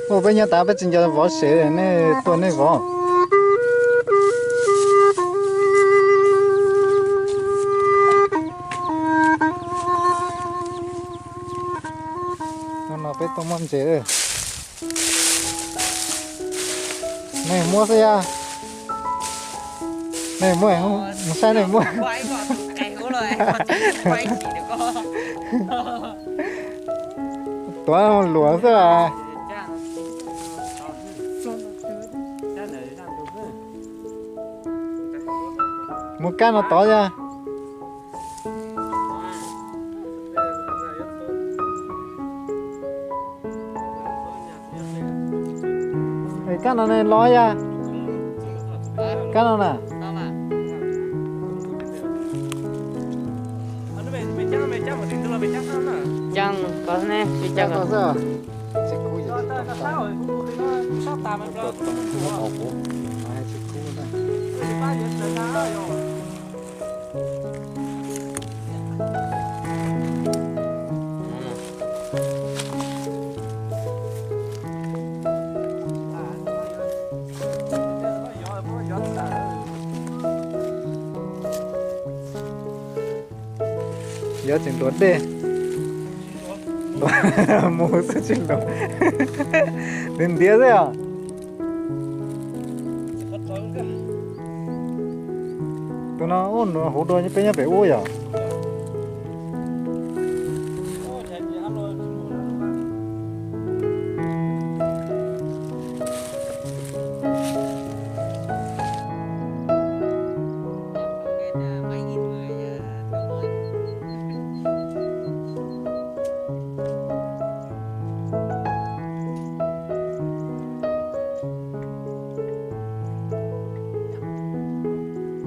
Ua peb nyob tas peb tsis nco vov sev, nej tuaj nej vov. Hnub no peb tuaj muab ntses. Nej muab xwb yog. Nej muab, mus saib nej muab. Tuav luam xwb. Mus kab no tod yog. Kab no ne los yog. Kab no na. Kab ko xwb. Yuav tseem ntuav dej. Mus xwb tsis ntuav. Ntiav ntiav xwb os. Tus no ub, nws huv dua peb nyob pem ub yom.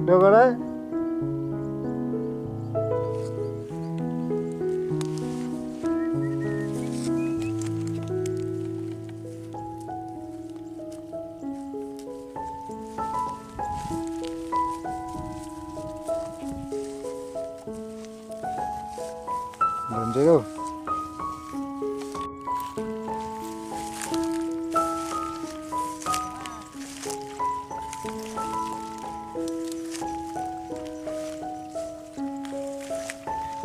Được rồi đấy. Ntses lauj.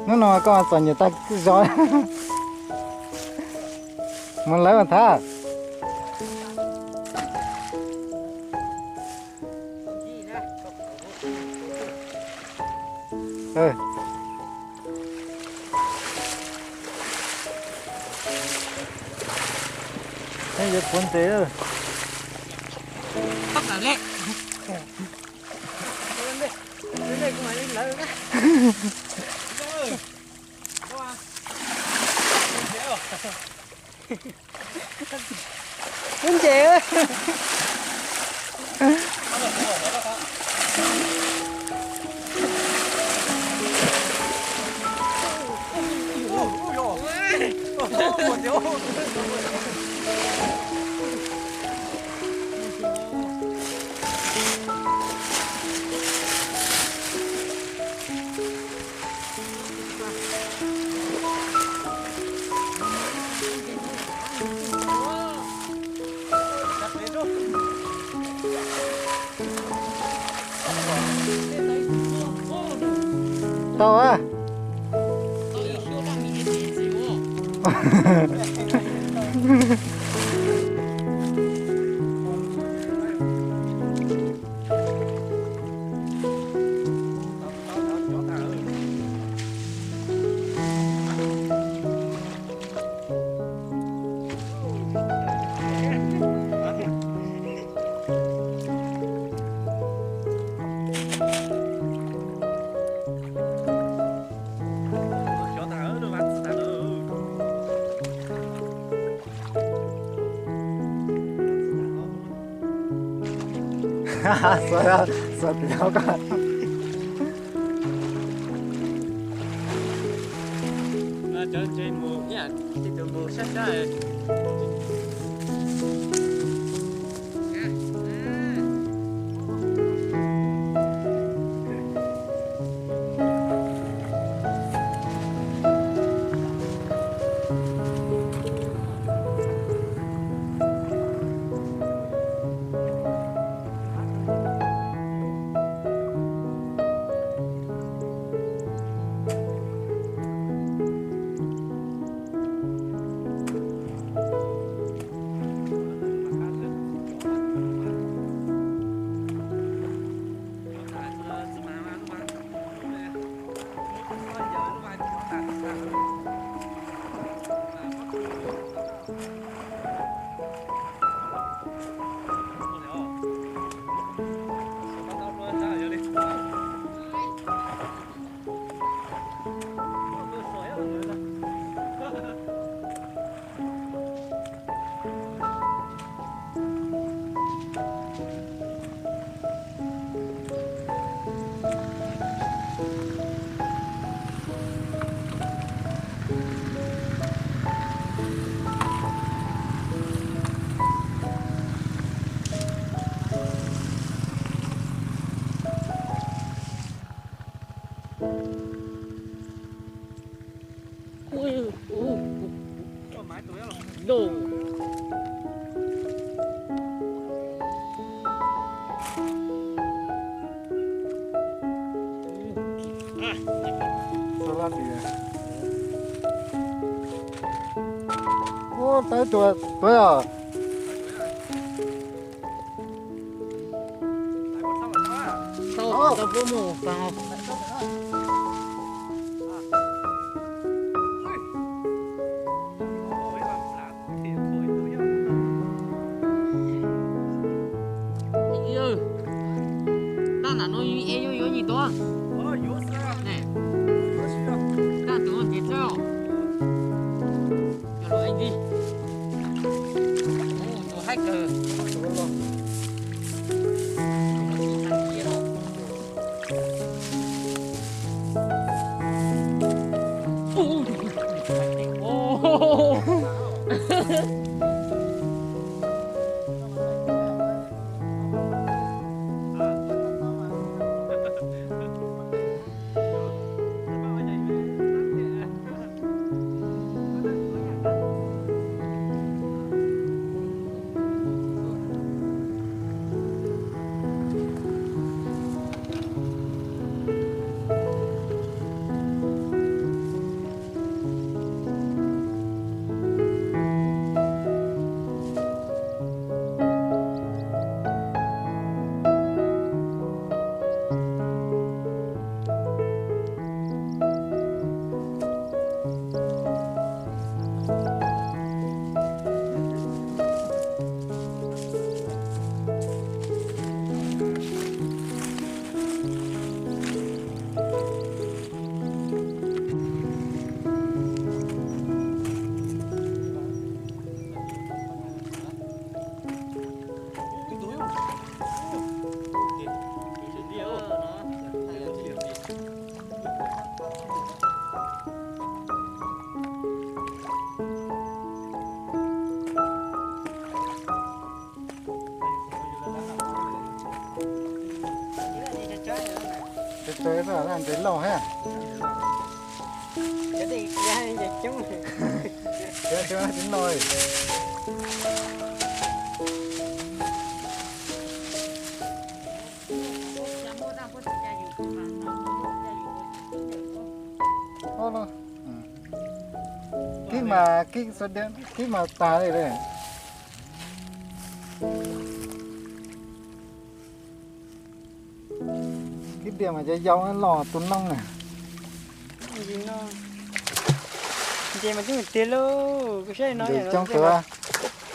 Hnub no koj txom nyem tag zog. Mus lawv mas thab. Nej yuav puav ntses. Lub ntses. Tau a. Xuas, xuas tim hauv ko. Cov ntses mus ib yam li tus mus sab sab. Ua, tawb tuag tuag os. Tau, tau puab mus pas. Tag nram no es yuav yuav nyis tuaj. Tag tus ces txawj. Cov lus ib tus haib kawg. Ntses lauj thiab. Cov tsis no. Kib mas, kib mas tas li. Kib diam mas cov yau los tus noog na. Ntses mas coob tiag lauj, kuv saib no coob tuaj.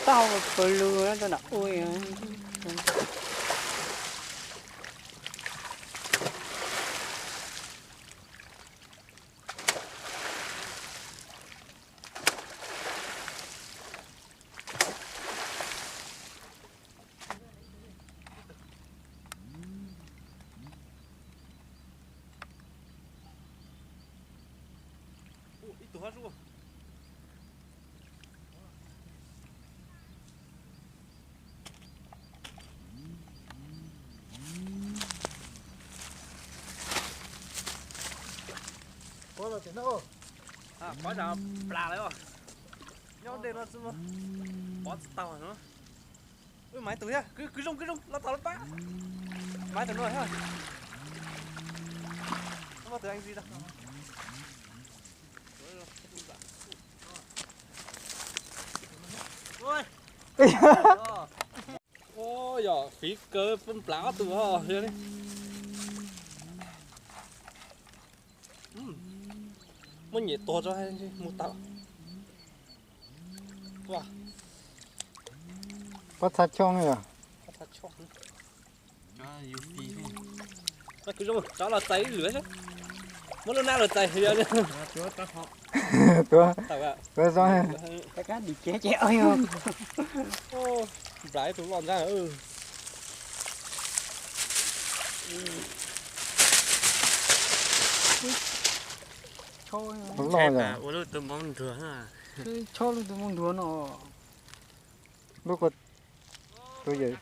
Tau hau pawg lug rau nram ub. Ib tug hab zuj. Pov tas plas lawm os. Nyob dej no tsis muaj, pov tsis tau no. Maiv tus thiab, kwv zoo kwv zoo los tau lawm pab. Maiv tus no thiab. Muaj tus ev zis tau. Yog fiv kawg, poob plav ob tug os. Muab nyem tuag tso mus tau. Pob txha choj yog. Cov los txais ib lwm, muab lub nab los txais. Tuav, tuav zoo. Nplaim tus loj ntag. Loj yog. Chob lub tus moo nruag no. Lub, tus yawm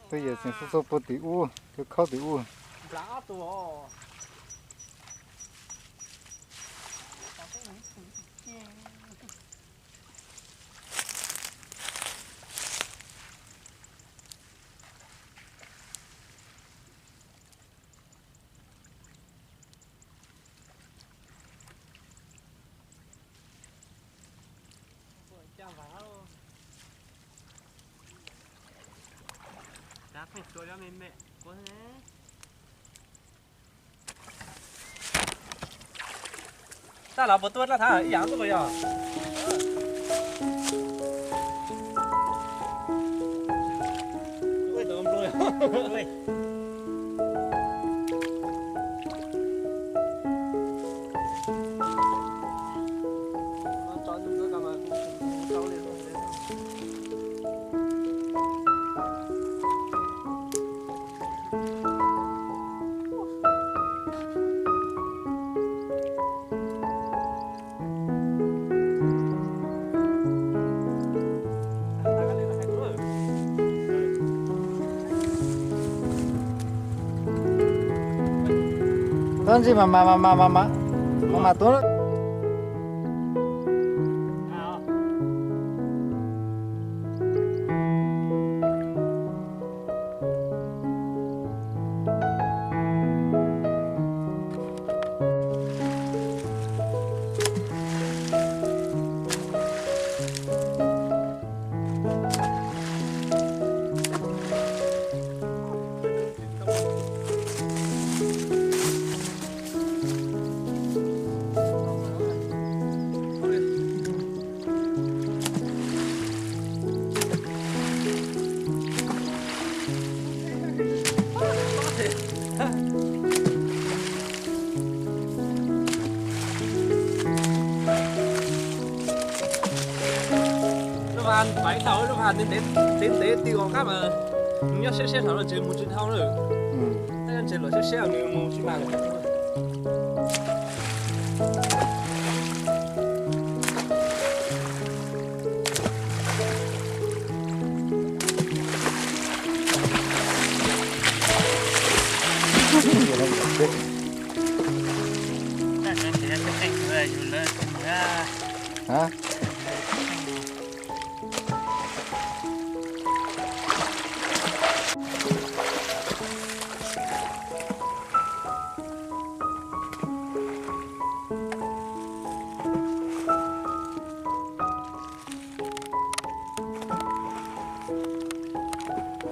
txeem xub xub puag tim ub, tus khaub tim ub. Tab los puas tuaj dab thav ib yam tuaj yog. Tab ntsis mas mas mas mas mas mas mas tuaj. Lub vas pais thaum lub vas ntev ntev ti os qab mas nws nyob siab siab thaum no ces mus tsis dhau lawm. Nyob ntshe luam siab siab nws mus tsis mag lawm. Hab?